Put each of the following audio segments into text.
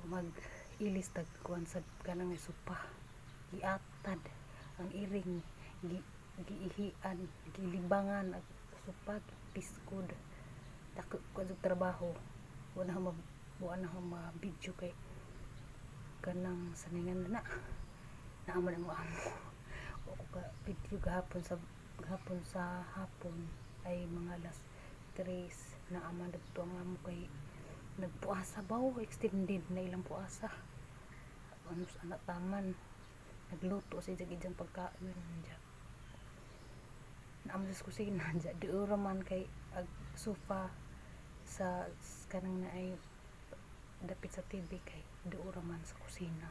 Mag ilis tag kuan sa kanang sopa. Giatad ang iring, gi giihian, gilibangan ag sopa, piskod. Dako ko og trabaho. Wa na ma video kay kanang saningan na naa man ang amo. Wa ko ka video gahapon sa hapon ay mga alas 3 naa man didto ang amo kay nagpuasa ba, extended na ilang puasa. Ano sa anak taman nagluto sa ijang pagkaon diya. Naa man sa kusina diya, di ura man kay ag sofa sa kanang na ay dapit sa TV kay duura man sa kusina.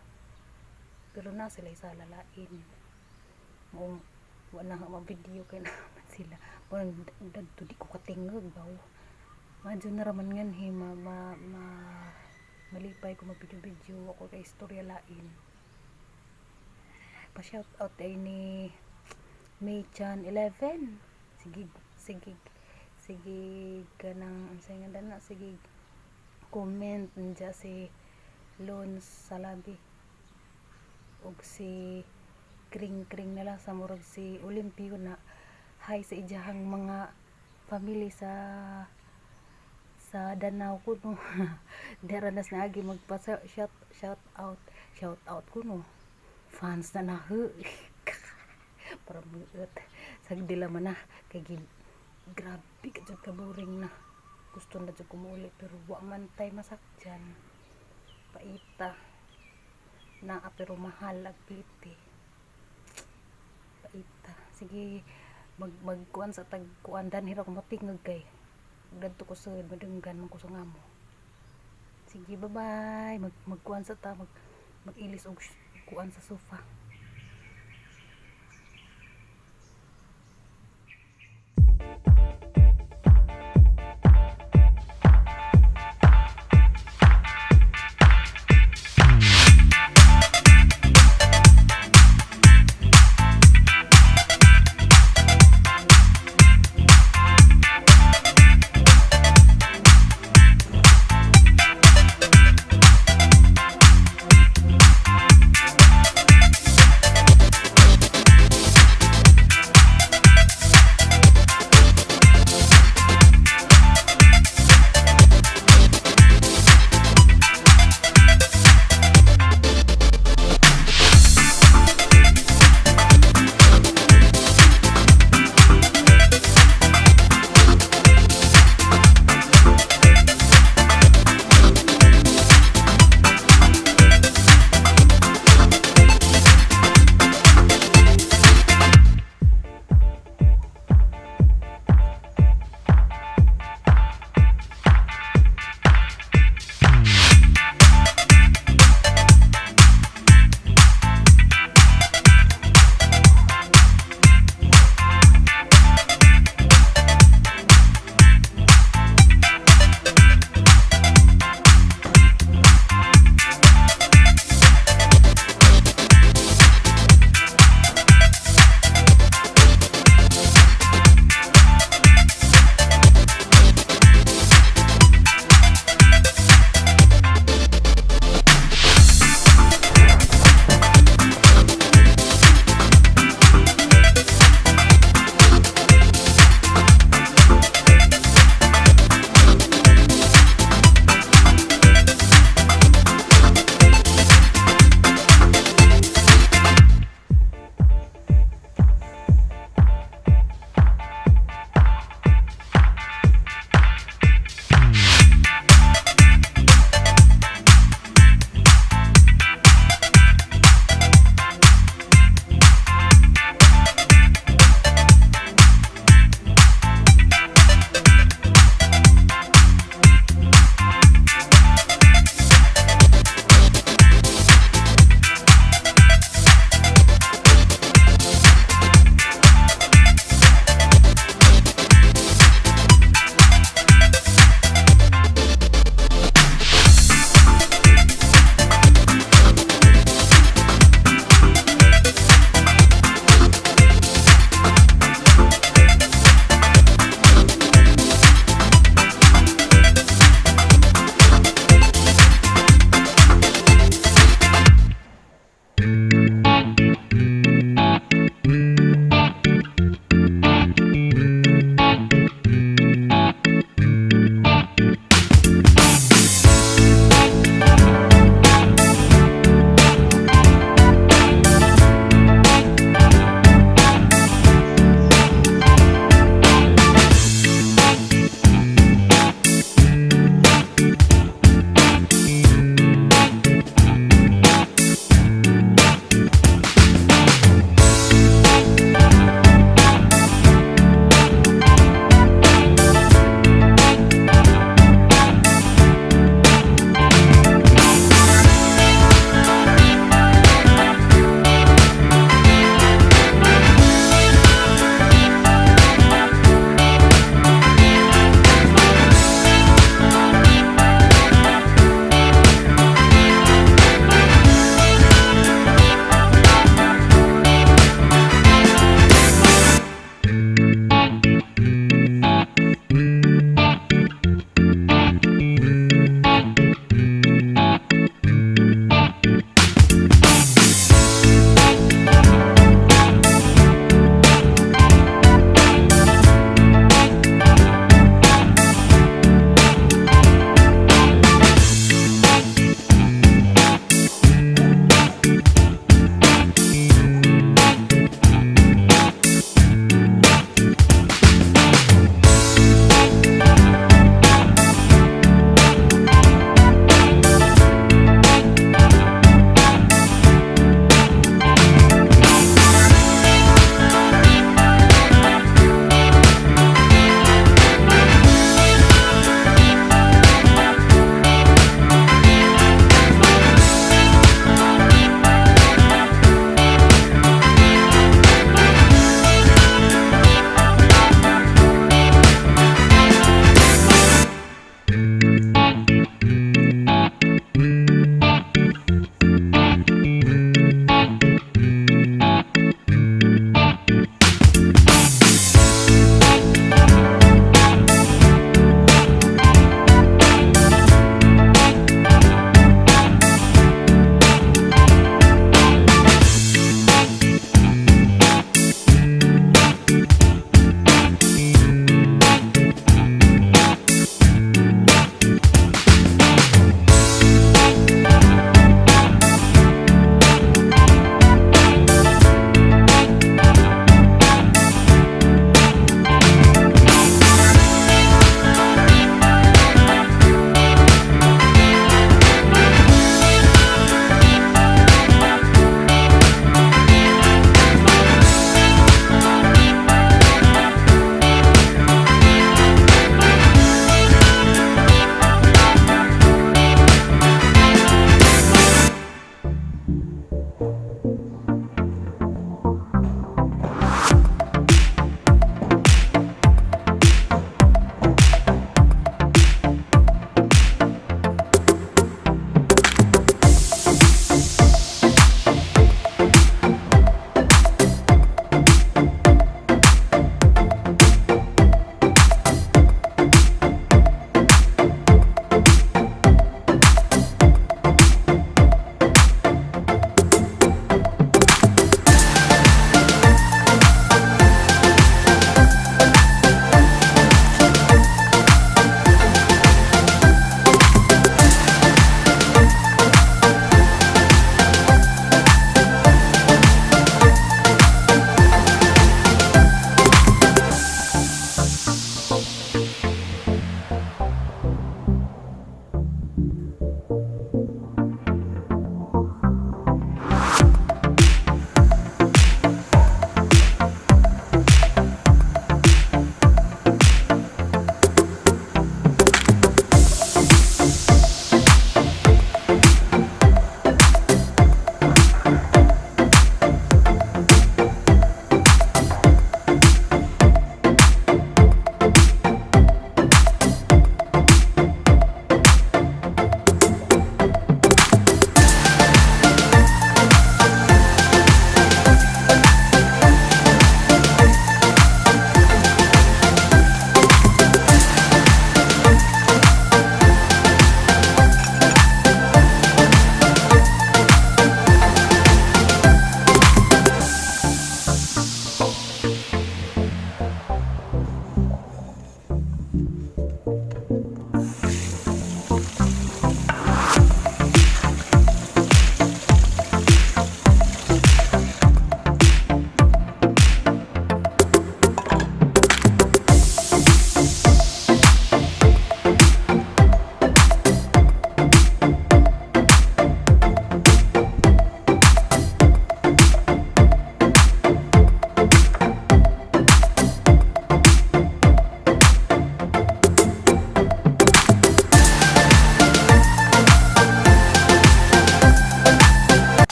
Pero na sila sa lalain. Maong wa na nga ma-video kay naa man sila. Murag dadto di ko katingog baw. Madyo na raman nganhi ma, ma, ma malipay ko mag-video-video ako kay istorya lain. Pa shout out ay ni May Chan 11. Sige, sige, sige kanang unsay nga dana, sige comment diya si Lons Salabi ug si Kring Kring na lang sa murag si Olimpio na hi sa ijahang mga family sa Danao kuno. Dara nas naagi magpa shout shout out, shout out kuno, fans na nahu para muot sagdila man na kay grabe ka jud ka boring na. Gusto na jud ko muuli pero wa man tay masakyan. Paita naa pero mahal ag plite. Paita, sige, mag magkuan sa tag kuan danhi ra ko matingog kay dadto ko sa madunggan man ko sa ngamo. Sige, bye bye. Mag magkuan sa ta, mag mag-ilis og kuan sa sofa.